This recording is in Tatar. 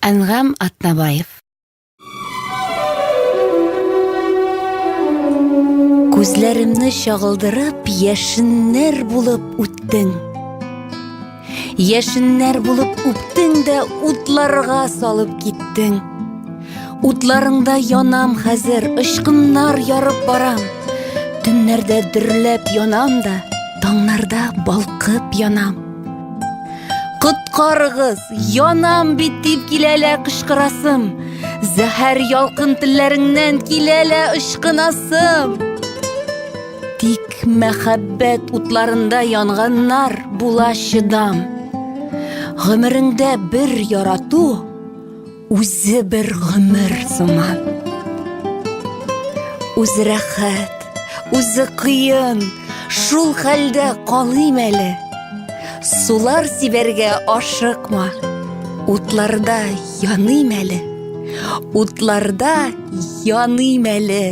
Әнгам Атнабаев. Күзләремне чагылдырып, яшеннәр булып үттең. Яшеннәр булып үптең дә утларга салып киттең. Утларыңда янам хәзер, очкыннар ярып барам. Төннәрдә дөрләп янам да, таңнарда балкып янам. Коткарыгыз, янам бит дип килә лә кычкырасым. Зәһәр ялкын телләреңнән килә лә ычкынасым. Тик мәхәббәт утларында янганнар була чыдам. Гомереңдә бер ярату Үзе бер гомер сыман. Үзе рәхәт, үзе кыен, шул хәлдә калыйм әле. Сулар сибәргә ашыкма, утларда яныйм әле. Утларда яныйм әле.